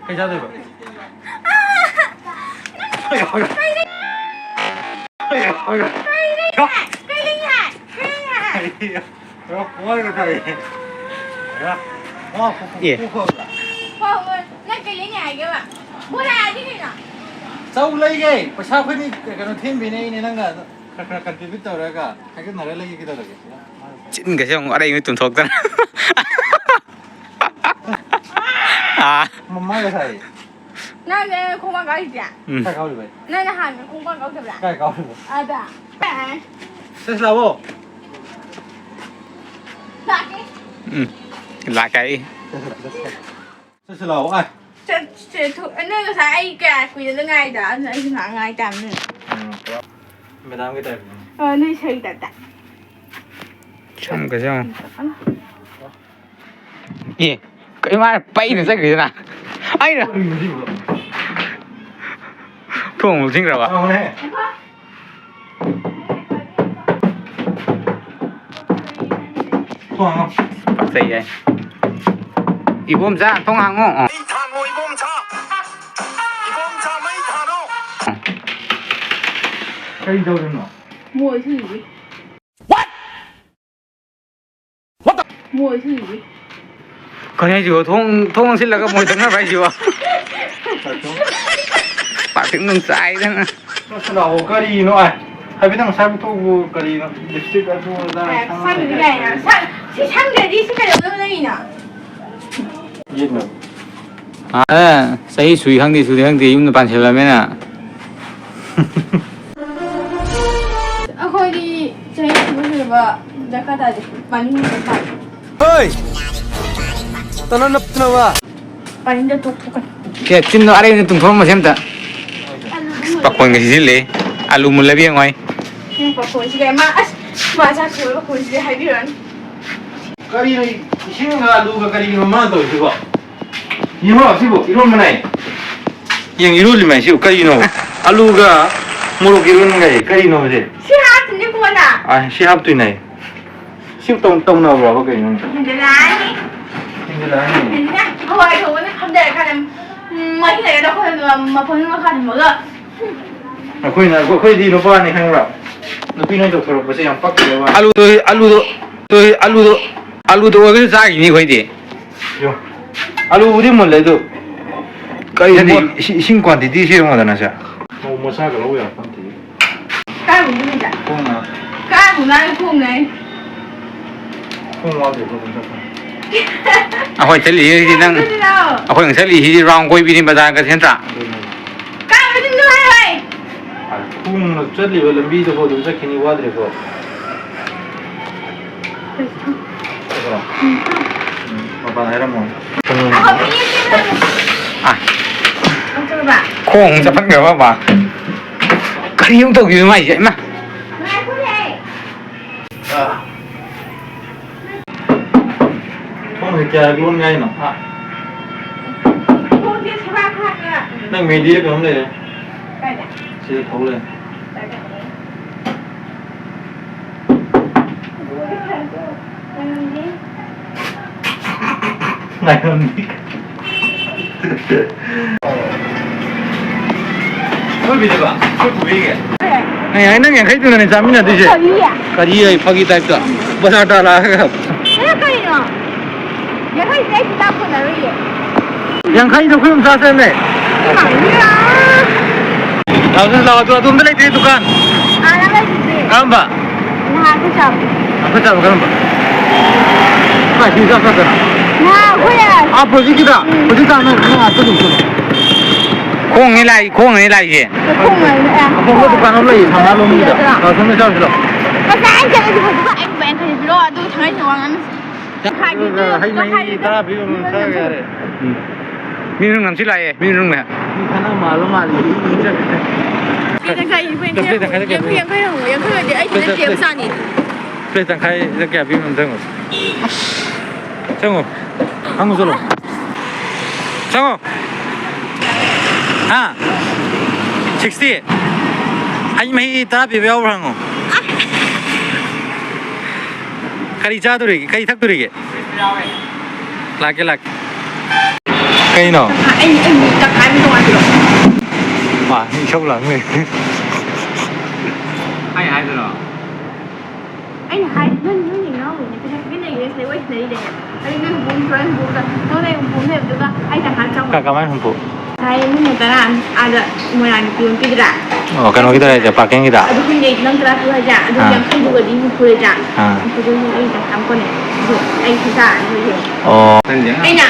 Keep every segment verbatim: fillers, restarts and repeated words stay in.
ꯀꯩ ꯆꯥꯗꯣꯏꯕ? ꯀꯩꯅꯣ? ꯆꯧ ꯂꯩꯒꯦ꯫ ꯄꯩꯁꯥ ꯑꯩꯈꯣꯏꯅꯤ ꯀꯩꯅꯣ ꯊꯦꯝꯕꯤꯅꯦ, ꯑꯩꯅꯦ ꯅꯪꯒ ꯈꯔ ꯈꯔ contribute ꯇꯧꯔꯒ ꯈꯥꯏꯒꯠꯅꯔ ꯂꯩꯒꯦ ꯀꯩꯗꯧꯔꯒꯦ? ꯆꯤꯟꯒꯁꯦ ꯑꯃꯨꯛ ꯑꯔꯩꯕ ꯇꯨꯝꯊꯣꯛꯇꯅ꯫ ꯑꯥ꯫ ꯃꯃꯥꯏꯒ ꯁꯥꯏ꯫ ꯅꯪꯅꯦ ꯈꯣꯡꯕꯥꯡ ꯀꯥꯎꯔꯤꯁꯦ? ꯎꯝ꯫ ꯀꯥꯏ ꯀꯥꯎꯔꯤꯕ ꯑꯩ? ꯅꯪ ꯅꯍꯥꯟ ꯈꯣꯡꯕꯥꯡ ꯀꯥꯎꯗꯕ꯭ꯔꯥ? ꯀꯥꯏ ꯀꯥꯎꯔꯤꯕ? ꯑꯗ꯫ ꯆꯠꯁꯤ ꯂꯥꯛꯑꯣ꯫ ꯂꯥꯛꯀꯦ꯫ ꯎꯝ꯫ ꯂꯥꯛꯀꯦ ꯑꯩ꯫ ꯆꯠꯁꯤ ꯂꯥꯛꯑꯣ꯫ ꯆꯠꯁꯤ ꯂꯥꯛꯑꯣ꯫ ꯑꯥꯏ꯫ ꯆꯠꯁꯦ ꯊꯣꯛ-, ꯅꯪ ꯉꯁꯥꯏ ꯑꯩ ꯀꯌꯥ ꯀꯨꯏꯗꯅ ꯉꯥꯏꯗ? ꯑꯗꯨꯅ ꯑꯩꯁꯨ ꯉꯥꯏꯍꯥꯛ ꯉꯥꯏ ꯇꯥꯕꯅꯤ꯫ ꯎꯝ꯫ ꯃꯦꯗꯥꯝꯒꯤ ꯇꯥꯏꯞꯇꯅꯤ꯫ ꯑ, ꯅꯣꯏ ꯁꯔꯤ ꯇꯥꯏꯞꯇ꯫ ꯁꯝꯒꯁꯦ ꯌꯦꯡꯉꯣ꯫ ꯑꯦ, ꯀꯩ ꯃꯥꯅ ꯄꯩꯅ ꯆꯠꯈ꯭ꯔꯤꯗꯅ? ꯑꯩꯅ ꯀꯔꯤꯅꯣ ꯁꯤꯕꯣ? ꯊꯣꯡ ꯂꯣꯟꯁꯤꯟꯈ꯭ꯔꯕ? ꯌꯦꯡꯉꯨꯅꯦ꯫ ꯊꯣꯡ ꯍꯥꯡꯉꯣ꯫ ꯄꯛꯆꯩꯌꯦ꯫ ꯏꯕꯣꯝꯆꯥ, ꯊꯣꯡ ꯍꯥꯡꯉꯣ꯫ ꯑꯣ꯫ ꯃꯩ ꯊꯥꯡꯉꯣ, ꯏꯕꯣꯝꯆꯥ꯫ ꯏꯕꯣꯝꯆꯥ, ꯃꯩ ꯊꯥꯔꯣ꯫ ꯀꯔꯤ ꯇꯧꯔꯤꯅꯣ? ꯃꯣꯏ ꯊꯨꯏꯁꯤ꯫ ꯃꯣꯏ ꯊꯨꯏꯁꯤ꯫ ꯀꯔꯤ ꯍꯥꯏꯁꯤꯕꯣ? ꯊꯣꯡ, ꯊꯣꯡ ꯂꯣꯟꯁꯤꯜꯂꯒ ꯃꯣꯏ ꯊꯛꯅꯕ꯭ꯔꯥ ꯍꯥꯏꯁꯤꯕꯣ? ꯄꯥꯔꯐ꯭ꯌꯨꯝ ꯅꯨꯡ ꯆꯥꯏꯗꯅ꯫ ꯆꯠꯁꯤ ꯂꯥꯛꯑꯣ, ꯀꯔꯤꯅꯣ? ꯑꯥꯏ, ꯍꯥꯏꯐꯦꯠꯇꯪ ꯉꯁꯥꯏ ꯄꯨꯊꯣꯛꯎ, ꯀꯔꯤꯅꯣ? ꯂꯤꯞꯁꯇꯤꯛ ꯑꯗꯨ ꯑꯗꯥ ꯑꯦ, ꯁꯪꯉꯒ ꯁꯪꯗꯦ ꯀꯥꯏꯅ꯫ ꯂꯩ꯫ ꯁꯪ-, ꯁꯤ ꯁꯪꯗ꯭ꯔꯗꯤ ꯁꯤ ꯀꯩꯗꯧꯅꯕ ꯂꯩꯔꯤꯅꯣ? ꯌꯦꯠꯅꯕ꯫ ꯑꯥ, ꯆꯍꯤ ꯁꯨꯏ ꯈꯪꯗꯦ, ꯁꯨꯗꯦ ꯈꯪꯗꯦ, ꯌꯨꯝꯗ ꯄꯥꯟꯁꯤꯜꯂꯃꯤꯅ꯫ ꯑꯩꯈꯣꯏꯗꯤ ꯆꯍꯤ ꯁꯨꯕ ꯁꯨꯗꯕ ꯗꯔꯀꯥꯔ ꯇꯥꯗꯦ꯫ ꯄꯥꯅꯤꯡꯗꯦ, ꯄꯥꯅꯤꯡꯗꯦ꯫ ꯍꯣꯏ! ꯇꯅ ꯅꯞꯇꯅꯕ꯫ ꯄꯥꯅꯤꯡꯗꯦ, ꯇꯣꯛ, ꯇꯣꯛꯀꯅꯤ꯫ ꯁꯦ, ꯆꯤꯟꯗꯣ ꯑꯔꯩꯕꯗ ꯇꯨꯝꯊꯣꯛꯑꯝꯃꯁꯦ ꯑꯝꯇ꯫ ꯑꯂꯨ ꯑꯗꯨꯝ ꯃꯨꯜꯂꯦ꯫ ꯄꯥꯈꯣꯟꯒ ꯁꯤꯖꯤꯜꯂꯦ꯫ ꯑꯂꯨ ꯃꯨꯜꯂꯕ ꯌꯦꯡꯉꯣ ꯑꯩ꯫ ꯅꯪ ꯄꯥꯈꯣꯟꯁꯤꯗꯤ ꯃꯥ, ꯑꯁ, ꯃꯥ ꯆꯥꯛ ꯊꯣꯡꯕ ꯄꯥꯈꯣꯟꯁꯤꯗꯤ ꯍꯥꯏꯕꯤꯔꯨꯔꯅꯨ꯫ ꯀꯔꯤꯅꯣ ꯏꯁꯤꯡꯒ ꯑꯂꯨꯒ ꯀꯔꯤꯒꯤꯅꯣ ꯃꯥꯅ ꯇꯧꯔꯤꯁꯤꯕꯣ? ꯌꯦꯡꯉꯣ ꯁꯤꯕꯨ ꯏꯔꯣꯟꯕꯅꯦ꯫ ꯌꯦꯡ ꯏꯔꯣꯜꯂꯤ ꯃꯥꯏꯁꯤꯕꯨ ꯀꯔꯤꯅꯣ? ꯑꯂꯨꯒ ꯃꯣꯔꯣꯛ ꯏꯔꯣꯟꯒ ꯀꯔꯤꯅꯣ ꯁꯦ? ꯁꯤ ꯍꯥꯞꯇꯣꯏꯅꯦ ꯀꯣꯟꯅ꯫ ꯑ, ꯁꯤ ꯍꯥꯞꯇꯣꯏꯅꯦ꯫ ꯁꯤ ꯇꯧ-, ꯇꯧꯅꯕ꯭ꯔꯕ ꯀꯩꯅꯣ? ꯍꯦꯟꯖꯜꯂꯛꯑꯅꯤ꯫ ꯍꯦꯟꯖꯜꯂꯛꯑꯅꯤ꯫ ꯍꯦꯟꯖꯜꯂꯛꯑꯅꯤ꯫ ꯍꯋꯥꯏ ꯊꯣꯡꯕꯅ ꯐꯝꯊꯔꯀꯥꯟꯗ ꯂꯩꯔꯦꯗ ꯑꯩꯈꯣꯏ ꯃꯐꯝ ꯃꯈꯥ ꯊꯝꯃꯒ꯫ ꯑꯩꯈꯣꯏꯅ, ꯑꯩꯈꯣꯏꯗꯤ ꯅꯨꯄꯥꯅꯤ ꯈꯪꯕ꯭ꯔꯥ? ꯅꯨꯄꯤ ꯅꯣꯏ ꯇꯧꯊꯣꯔꯛꯄꯁꯦ ꯌꯥꯝ ꯄꯛꯇꯦꯕ꯫ ꯑꯂꯨꯗꯣ, ꯑꯂꯨꯗꯣ, ꯑꯂꯨꯗꯣ, ꯑꯂꯨꯗꯣ ꯑꯣꯏꯔꯒꯁꯨ ꯆꯥꯈꯤꯅꯤ ꯑꯩꯈꯣꯏꯗꯤ꯫ ꯌꯣ꯫ ꯑꯂꯨꯕꯨꯗꯤ ꯃꯨꯜꯂꯦ ꯑꯗꯨ꯫ ꯀꯩ ꯅꯠꯇꯦ, ꯃꯣꯠ-, ꯏꯁꯤꯡ, ꯏꯁꯤꯡ quantity ꯁꯦ ꯌꯦꯡꯉꯣꯗꯅ ꯁꯦ꯫ ꯃꯧ ꯃꯆꯥꯒ ꯂꯧ ꯌꯥꯄꯣꯟꯇꯦ꯫ ꯀꯥꯏꯃꯨꯛ ꯅꯨꯃꯤꯠꯇ? ꯈꯣꯡꯅ꯫ ꯀꯥꯏꯃꯨꯛ ꯅꯥꯏ ꯈꯣꯡꯅ ꯑꯩ? ꯈꯣꯡ ꯋꯥꯗ꯭ꯔꯤꯕꯣ ꯑꯗꯨꯝ ꯆꯠꯄ? ꯑꯩꯈꯣꯏ ꯆꯠꯂꯤꯁꯤꯗꯤ ꯅꯪ, ꯀꯥꯏꯃꯨꯛ ꯆꯠꯂꯤꯅꯣ? ꯑꯩꯈꯣꯏ ꯉꯁꯤ ꯆꯠꯂꯤꯁꯤꯗꯤ round ꯀꯣꯏꯕꯤꯅꯤ ꯕꯖꯥꯔꯒ ꯅꯠꯇ꯭ꯔꯥ? ꯑꯗꯨꯅꯦ꯫ ꯀꯥꯏꯃꯨꯛ ꯆꯠꯂꯤꯅꯣ ꯍꯥꯏ? ꯈꯣꯡꯅ ꯆꯠꯂꯤꯕ ꯂꯝꯕꯤꯗꯨꯕꯨ ꯑꯗꯨꯝ ꯆꯠꯈꯤꯅꯤ, ꯋꯥꯗ꯭ꯔꯤꯕꯣ? ꯆꯠꯈ꯭ꯔꯣ? ꯎꯝ, ꯃꯄꯥꯟ ꯍꯥꯏꯔꯝꯃꯣ꯫ ꯑꯩꯈꯣꯏ ꯃꯤ ꯑꯃ ꯆꯦꯟꯕ꯫ ꯑꯥ꯫ ꯑꯃꯨꯛ ꯆꯠꯂꯨꯕ? ꯈꯣꯡ ꯆꯠꯐꯟꯈ꯭ꯔꯕ ꯕꯥ? ꯀꯔꯤ ꯑꯃꯨꯛ ꯇꯧꯈꯤꯕ ꯃꯥꯏꯁꯦ? ꯏꯃꯥ! ꯉꯥꯏꯈꯣꯅꯦ꯫ ꯑꯥ꯫ ꯊꯣꯡꯁꯦ ꯀꯌꯥꯔꯛ ꯂꯣꯟꯒꯦ ꯍꯥꯏꯅꯣ? ꯍꯥ? ꯊꯣꯡꯁꯦ ꯁꯕꯥꯛ ꯈꯥꯛꯇ꯫ ꯅꯪ ꯃꯦꯗꯤꯗ ꯀꯩꯅꯣꯝ ꯂꯩꯔꯦ꯫ ꯀꯥꯏꯗ? ꯁꯤꯗ ꯊꯧ ꯂꯩꯔꯦ꯫ ꯀꯥꯏꯗ? ꯉꯥꯏꯔꯝꯗꯦ꯫ ꯀꯣꯏꯕꯤꯗꯕ? ꯀꯣꯏ ꯄꯨꯕꯤꯒꯦ? ꯑꯩ ꯍꯥꯏ ꯅꯪ ꯌꯥꯡꯈꯩꯗꯨꯅꯅꯦ ꯆꯥꯃꯤꯟꯅꯗꯣꯏꯁꯦ꯫ ꯀꯔꯤ? ꯀꯔꯤ ꯍꯥꯏ ꯐꯥꯒꯤ type ꯇ? ꯕꯖꯥꯔ ꯇꯥ ꯂꯥꯛꯑꯒ꯫ ꯑꯦ, ꯀꯩꯅꯣ? ꯌꯥꯡꯈꯩꯁꯦ ꯑꯩ ꯆꯥ ꯀꯣꯟꯅꯔꯣꯏꯌꯦ꯫ ꯌꯥꯡꯈꯩꯗꯣ ꯑꯩꯈꯣꯏ ꯑꯍꯨꯝ ꯆꯥ ꯆꯠꯂꯦ꯫ ꯏꯃꯥ, ꯏꯃꯥ꯫ ꯂꯥꯛꯑꯣ, ꯂꯥꯛꯑꯣ, ꯑꯗꯨ ꯑꯗꯣꯝꯗ ꯂꯩꯇ꯭ꯔꯦ ꯗꯨꯀꯥꯟ꯫ ꯑꯥꯗ ꯂꯩꯇ꯭ꯔꯦ꯫ ꯀꯔꯝꯕ? ꯅꯍꯥꯟ ꯑꯩꯈꯣꯏ ꯆꯥꯕꯗꯣ꯫ ꯑꯩꯈꯣꯏ ꯆꯥꯕ ꯀꯔꯝꯕ? ꯀꯥꯏ ꯁꯤ ꯆꯥ ꯆꯠꯇꯅ? ꯅꯍꯥꯟ ꯑꯩꯈꯣꯏ ꯑꯥ project ꯀꯤꯗ? ꯎꯝ꯫ Project ꯇꯥꯅ ꯅꯪ ꯑꯥ ꯆꯠꯂꯨ ꯆꯠꯂꯨ꯫ ꯈꯣꯡꯅꯦ ꯂꯥꯛꯏ, ꯈꯣꯡꯅꯦ ꯂꯥꯛꯏꯁꯦ꯫ ꯈꯣꯡꯅ ꯂꯥꯛꯏ, ꯑꯦ꯫ ꯑꯁꯣꯝꯗ ꯗꯨꯀꯥꯟ ꯑꯃ ꯂꯩꯌꯦ, ꯁꯅꯥꯂꯣꯝꯒꯤꯗ꯫ ꯁꯤꯗ꯫ ꯑꯁꯣꯝꯗ ꯆꯥꯔꯨꯁꯤ ꯂꯥꯎ꯫ ꯉꯁꯥꯏ ꯑꯩꯅ ꯆꯠꯂꯤꯗꯨ ꯍꯧꯖꯤꯛ ꯑꯩ ꯂꯨꯄꯥ ꯌꯥꯡꯈꯩ ꯄꯤꯔꯛꯑꯣ, ꯑꯗꯨꯒ ꯊꯥꯡꯒꯩ ꯁꯦꯟꯋꯥ ꯉꯥꯡꯅꯁꯤ꯫ ꯑꯗꯨꯒ ꯍꯩ ꯃꯍꯤ ꯇꯔꯥ ꯄꯤꯕ ꯑꯃ ꯊꯛꯑꯒ ꯌꯥꯔꯦ꯫ ꯎꯝ꯫ ꯃꯤ ꯃꯅꯨꯡ ꯌꯥꯝ ꯊꯤ ꯂꯥꯛꯑꯦ, ꯃꯤ ꯃꯅꯨꯡꯅꯦ꯫ ꯃꯤ ꯈꯠꯅ ꯃꯥꯜꯂ ꯃꯥꯜꯂꯦ, ꯃꯤ ꯃꯤ ꯆꯠꯈ꯭ꯔꯦ꯫ ꯌꯥꯡꯈꯩ, ꯌꯥꯡꯈꯩ, ꯌꯥꯡꯈꯩ, ꯌꯥꯡꯈꯩ ꯍꯪꯉꯣ, ꯌꯥꯡꯈꯩ, ꯌꯥꯡꯈꯩ ꯍꯪꯉꯣ, ꯌꯥꯡꯈꯩ ꯑꯣꯏꯔꯗꯤ ꯑꯩ ꯁꯤꯗ ꯄ꯭ꯂꯦꯠ, ꯇꯦꯞ ꯆꯥꯅꯤ꯫ ꯄ꯭ꯂꯦꯠ ꯇꯪꯈꯥꯏꯗ ꯀꯌꯥ ꯄꯤꯕꯅꯣ ꯑꯝꯇ ꯍꯪꯉꯣ꯫ ꯆꯪꯉꯣ꯫ ꯍꯪꯉꯨ ꯆꯠꯂꯣ꯫ ꯆꯪꯉꯣ꯫ ꯍꯥ? Sixty? ꯍꯩ ꯃꯍꯤ ꯇꯔꯥ ꯄꯤꯕ ꯌꯥꯎꯕ꯭ꯔꯥ ꯍꯪꯉꯣ꯫ ꯀꯔꯤ ꯆꯥꯗꯣꯔꯤꯒꯦ? ꯀꯔꯤ ꯊꯛꯇꯣꯔꯤꯒꯦ? ꯂꯥꯛꯀꯦ, ꯂꯥꯛꯀꯦ꯫ ꯀꯩꯅꯣ? ꯑꯩ ꯑꯩ ꯃꯤ ꯇꯪꯈꯥꯏ ꯑꯃ ꯇꯣꯉꯥꯟꯕꯤꯔꯣ? ꯃꯥ ꯏꯁꯧ ꯂꯥꯡꯉꯦ꯫ ꯑꯩ ꯍꯥꯏꯗꯣꯏꯔꯣ? ꯑꯩꯅ ꯍꯥꯏ ꯅꯪ ꯅꯪ ꯌꯦꯡ ꯉꯥꯎꯕꯅꯦ ꯄꯩꯁꯥ ꯈꯤꯇꯪ ꯂꯩꯔꯦ ꯁꯤꯗ ꯋꯥꯔꯤ ꯁꯥꯟꯅꯔꯤꯅꯦ꯫ ꯑꯗꯩ ꯅꯪ ꯍꯨꯝꯐꯨ ꯁꯨꯔꯦ ꯍꯨꯝꯐꯨꯗ ꯅꯪ ꯂꯩ ꯍꯨꯝꯐꯨ ꯑꯃ ꯂꯩꯕꯗꯨꯒ ꯑꯩ ꯇꯪꯈꯥꯏ ꯑꯃ ꯆꯪꯉꯣ꯫ ꯀ- ꯀꯃꯥꯏꯅ ꯍꯨꯝꯐꯨ? ꯉꯁꯥꯏ ꯅꯪꯅ ꯇꯔꯥ ꯑꯥꯗ ꯃꯣꯏꯔꯥꯡꯒꯤ ꯄꯤꯌꯣꯟ ꯄꯤꯗ꯭ꯔꯥ? ꯑꯣ ꯀꯩꯅꯣꯒꯤꯗ ꯂꯩꯔꯦ ꯄꯥꯔꯀꯤꯡꯒꯤꯗ꯫ ꯑꯗꯨ ꯍꯨꯝꯗꯩ ꯅꯪ ꯇꯔꯥ ꯄꯤꯌꯨ ꯍꯥꯏꯁꯦ ꯑꯗꯨ ꯑꯥ꯫ ꯌꯥꯡꯈꯩꯗꯨꯒꯗꯤ ꯍꯨꯝꯐꯨ ꯂꯩꯇ꯭ꯔꯥ? ꯑꯥ꯫ ꯍꯨꯝꯐꯨꯗꯨ ꯑꯩ ꯇꯪꯈꯥꯏ ꯑꯃ ꯀꯣꯟꯅꯩ꯫ ꯑꯗꯨ ꯑꯩ ꯄꯩꯁꯥ ꯑꯗꯨ ꯌꯦꯡꯉꯣ꯫ ꯑꯣ꯫ ꯈꯪꯗꯦ ꯑꯩꯅ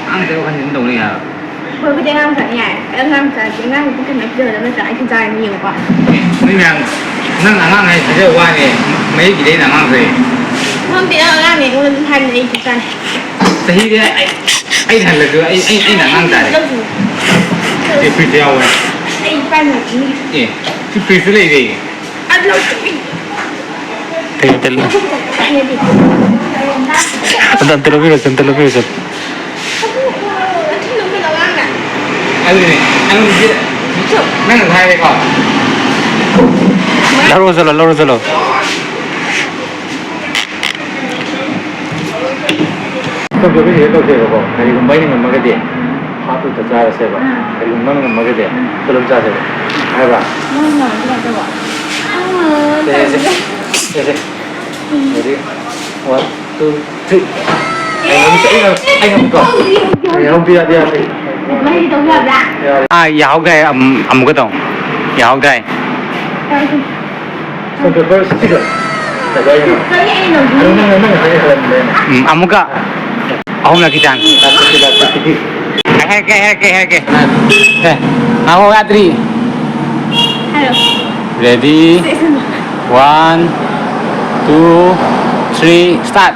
ꯑꯉꯥꯡꯁꯦ ꯋꯥꯈꯜ ꯈꯟ ꯇꯧꯅꯤ ꯍꯥꯏꯕ꯫ ꯍꯣꯏꯕꯨꯗꯤ ꯑꯉꯥꯡ ꯃꯆꯥꯅꯤ ꯌꯥꯏ꯫ ꯑꯉꯥꯡ ꯃꯆꯥꯁꯦ ꯑꯉꯥꯡ ꯄꯨꯛ ꯊꯟꯅ ꯄꯤꯖꯒꯗꯕ ꯅꯠꯇ꯭ꯔꯥ? ꯑꯩ ꯈꯟꯖꯥꯔꯅꯤ ꯌꯦꯡꯉꯨꯀꯣ꯫ ꯅꯣꯏ ꯃꯌꯥꯝ ꯅꯪ ꯑꯉꯥꯡ ꯍꯥꯏꯁꯦ ꯊꯥꯖꯕ ꯋꯥꯅꯤ꯫ ꯃꯌꯦꯛꯀꯤꯗꯤ ꯑꯩꯅ ꯑꯉꯥꯡ ꯊꯣꯛꯑꯦ꯫ ꯃꯝꯗꯤ ꯅꯪ ꯑꯉꯥꯡꯅꯦ ꯑꯩꯉꯣꯟꯗ ꯑꯗꯨꯝ ꯍꯥꯏꯕꯅꯦ ꯑꯩ ꯏꯆꯥꯅꯦ꯫ ꯆꯍꯤꯗꯤ ꯑꯩ ꯑꯩꯅ ꯍꯜꯂꯁꯨ ꯑꯩ ꯑꯩ ꯑꯩꯅ ꯑꯉꯥꯡ ꯇꯥꯔꯦ꯫ ꯂꯧꯁꯤꯡ꯫ ꯑꯦ ꯐ꯭ꯔꯤꯖ ꯌꯥꯎꯋꯦ꯫ ꯑꯩ ꯏꯄꯥꯅ ꯃꯤ ꯑꯦ ꯁꯤ ꯐ꯭ꯔꯤꯖꯇ ꯂꯩꯔꯦ꯫ ꯑꯗꯨ ꯂꯧꯁꯤꯡ꯫ Ten ten. ꯑꯩꯅꯗꯤ ꯑꯗ ꯑꯝꯇ ꯂꯧꯕꯤꯔꯣ ꯑꯝꯇ ꯂꯧꯕꯤꯔꯣ꯫ ꯑꯊꯤꯡꯕ ꯑꯃ ꯑꯉꯥꯡꯅ꯫ ꯑꯗꯨꯅꯦ ꯑꯗꯨꯗꯤ ꯅꯪ ꯍꯥꯏꯔꯦꯀꯣ꯫ ꯂꯧꯔꯣ ꯆꯠꯂꯣ ꯂꯧꯔꯣ ꯆꯠꯂꯣ꯫ ꯁꯣꯝꯗ ꯑꯩꯈꯣꯏ ꯁꯤꯗ ꯇꯧꯁꯦꯕꯀꯣ꯫ ꯀꯔꯤꯒꯨꯝꯕ ꯑꯩꯅ ꯉꯝꯃꯒꯗꯤ ꯍꯥꯞꯇꯨꯗ ꯆꯥꯔꯁꯦꯕ꯫ ꯀꯔꯤꯒꯨꯝꯕ ꯅꯪꯅ ꯉꯝꯃꯒꯗꯤ ꯄꯨꯂꯞ ꯆꯥꯁꯦꯕ꯫ ꯍꯥꯏꯕ? ꯅꯪ ꯉꯝꯃꯗꯤ ꯀꯩꯅꯣ ꯇꯧꯕ꯫ ꯁꯦ ꯁꯦ ꯁꯦ ꯁꯦ꯫ Ready? One, two, three. ꯑꯩ ꯉꯝ- ꯑꯩ ꯉꯝ- ꯑꯩ ꯉꯝꯃꯤꯀꯣ꯫ ꯑꯩ ꯉꯝ- ꯌꯥꯗꯦ ꯌꯥꯗꯦ꯫ ꯃꯍꯤ ꯇꯧ ꯌꯥꯕ꯭ꯔꯥ? ꯑꯥ ꯌꯥꯍꯧꯗ꯭ꯔꯦ꯫ ꯑꯃꯨꯛꯀ ꯇꯧ꯫ ꯌꯥꯍꯧꯗ꯭ꯔꯦ꯫ ꯇꯧꯔꯁꯤ꯫ ꯁꯣꯝ ꯄꯦꯄꯔ ꯁꯤꯒ ꯀꯩꯗꯧ ꯍꯥꯏꯅꯣ? ꯀꯔꯤ ꯑꯩꯅ ꯂꯧꯗꯣꯏꯅꯣ? ꯑꯗꯣ ꯅꯪ ꯅꯪ ꯉꯁꯥꯏ ꯍꯜꯂꯝꯕꯗꯥꯏꯅꯦ? ꯎꯝ, ꯑꯃꯨꯛꯀ ꯑꯍꯨꯝꯂꯛꯀꯤ ꯆꯥꯡ꯫ ꯂꯥꯛꯄꯁꯤ ꯂꯥꯛꯄꯁꯤꯗꯤ꯫ ꯑꯩ ꯍꯥꯏꯔꯛꯀꯦ ꯑꯩ ꯍꯥꯏꯔꯛꯀꯦ ꯑꯩ ꯍꯥꯏꯔꯛꯀꯦ꯫ ꯑꯦ, ꯉꯥꯏꯈꯣ ꯌꯥꯗ꯭ꯔꯤ꯫ ꯍꯥꯏꯔꯣ꯫ Ready? One, two, three, start.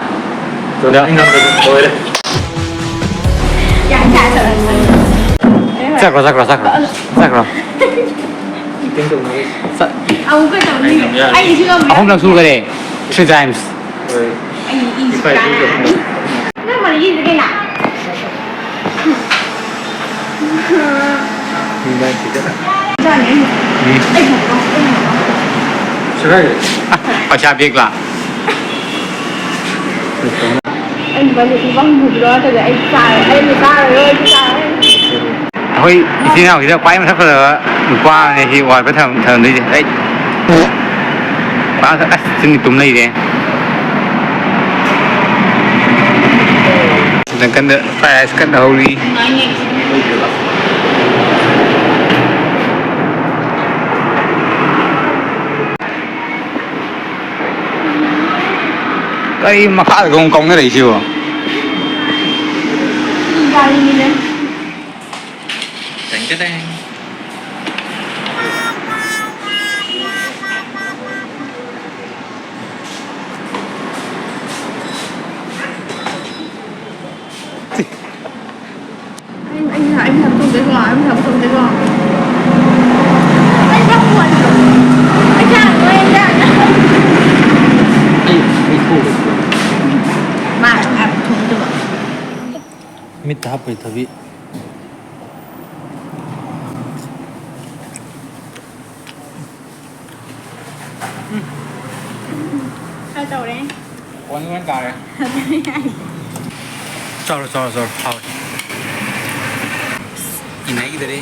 ꯑꯗꯣ ꯑꯩ ꯉꯝꯗꯕ ꯂꯣꯏꯔꯦ꯫ ꯌꯥꯝ ꯆꯥꯗꯕ꯫ ꯆꯠꯈ꯭ꯔꯣ ꯆꯠꯈ꯭ꯔꯣ ꯆꯠꯈ꯭ꯔꯣ ꯆꯠꯈ꯭ꯔꯣ꯫ ꯀꯩꯝ ꯇꯧꯅꯔꯣꯏ꯫ ꯆꯠ- ꯑꯃꯨꯛꯀ ꯇꯧꯅꯤ꯫ ꯑꯩ ꯁꯤ ꯉꯝꯗꯦ꯫ ꯑꯍꯨꯝꯂꯛ ꯁꯨꯈꯔꯦ꯫ Three times. ꯍꯣꯏ꯫ ꯑꯩ ꯏ ꯏꯄꯥ ꯏꯄꯨꯒꯤ ꯑꯍꯨꯝꯂꯛ꯫ ꯅꯪ ꯃꯔꯤ ꯌꯦꯡꯗꯦ ꯀꯩꯅꯣ? ꯃꯤꯃꯥꯡꯁꯤꯗ꯫ ꯆꯥꯅꯤ꯫ ꯑꯩ ꯍꯪꯉꯣ꯫ ꯁꯤꯔꯥꯏ꯫ ꯄꯩꯁꯥ back ꯂꯥ? ꯑꯩ ꯂꯨꯄꯥ ꯂꯤꯁꯤꯡ ꯍꯨꯝꯐꯨ ꯄꯤꯔꯛꯑꯣ ꯅꯠꯇ꯭ꯔꯗꯤ ꯑꯩ ꯆꯥꯔꯣꯏ꯫ ꯑꯩ ꯑꯃꯨꯛ ꯆꯥꯔꯔꯣꯏ꯫ ꯑꯩꯈꯣꯏ ꯏꯆꯤꯟ ꯏꯅꯥꯎꯁꯤꯗ ꯈ꯭ꯋꯥꯏ ꯃꯁꯛ ꯐꯖꯕ ꯅꯨꯄꯥ ꯑꯃꯅꯦ ꯁꯤ wallpaper ꯊꯝ-, ꯊꯝꯗꯣꯏꯁꯦ꯫ ꯑꯩ ꯈ꯭ꯋꯥꯏ ꯃꯁꯛ-, ꯑꯁ, ꯆꯤꯟ ꯇꯨꯝ ꯂꯩꯔꯦ꯫ ꯅꯥꯀꯟꯗ fried rice ꯀꯟꯅ ꯍꯧꯔꯤ꯫ ꯀꯔꯤ ꯃꯈꯥꯗꯒ ꯑꯃꯨꯛ ꯀꯥꯎꯅꯔꯛꯏꯁꯤꯕꯣ? ꯒꯥꯔꯤꯅꯤꯅꯦ꯫ ꯇꯦꯡ ꯇꯦꯡ꯫ ꯑꯩ, ꯑꯩ, ꯑꯩ ꯃꯌꯥꯝ ꯊꯣꯡꯗꯣꯏꯀꯣ, ꯑꯩ ꯃꯌꯥꯝ ꯊꯣꯡꯗꯣꯏꯀꯣ꯫ ꯑꯩ ꯆꯥꯛ ꯊꯣꯡꯉꯗꯤ꯫ ꯑꯩ ꯆꯥꯛ ꯂꯣꯏꯔꯦ꯫ ꯑꯩ, ꯑꯩ ꯊꯣꯡꯒꯦ꯫ ꯃꯥ ꯃꯌꯥꯝ ꯊꯣꯡꯗꯣꯏꯕ꯫ ꯃꯤꯠꯇ ꯍꯥꯞꯄꯩ ꯊꯕꯤ꯫ ꯈꯔ ꯇꯧꯔꯦ꯫ ꯐꯣꯟ ꯂꯣꯏ ꯇꯥꯔꯦ꯫ ꯆꯥꯔꯣ, ꯆꯥꯔꯣ, ꯆꯥꯔꯣ꯫ ꯍꯥꯎꯋꯦ꯫ ꯏꯅꯩꯗꯔꯦ꯫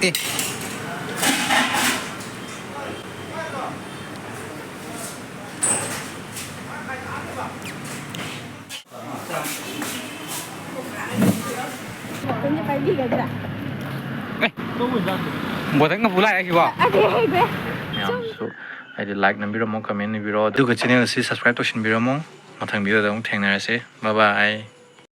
ꯑꯦ꯫ ꯕꯣꯇꯜꯒ ꯄꯥꯏꯕꯤꯒꯗ꯭ꯔꯥ? ꯑꯦ, ꯕꯣꯇꯜꯒ ꯄꯨ ꯂꯥꯛꯑꯦ ꯁꯤꯕꯣ? ꯑꯗꯨꯗꯤ ꯍꯩꯈ꯭ꯔꯦ꯫ ꯃꯌꯥꯝꯁꯨ ꯍꯥꯏꯗꯤ like ꯅꯝꯕꯤꯔꯝꯃꯣ, comment ꯏꯕꯤꯔꯣ, ꯑꯗꯨꯒ channel ꯑꯁꯤ subscribe ꯇꯧꯁꯤꯟꯕꯤꯔꯝꯃꯣ꯫ ꯃꯊꯪ video ꯗ ꯑꯃꯨꯛ ꯊꯦꯡꯅꯔꯁꯦ꯫ Bye bye꯫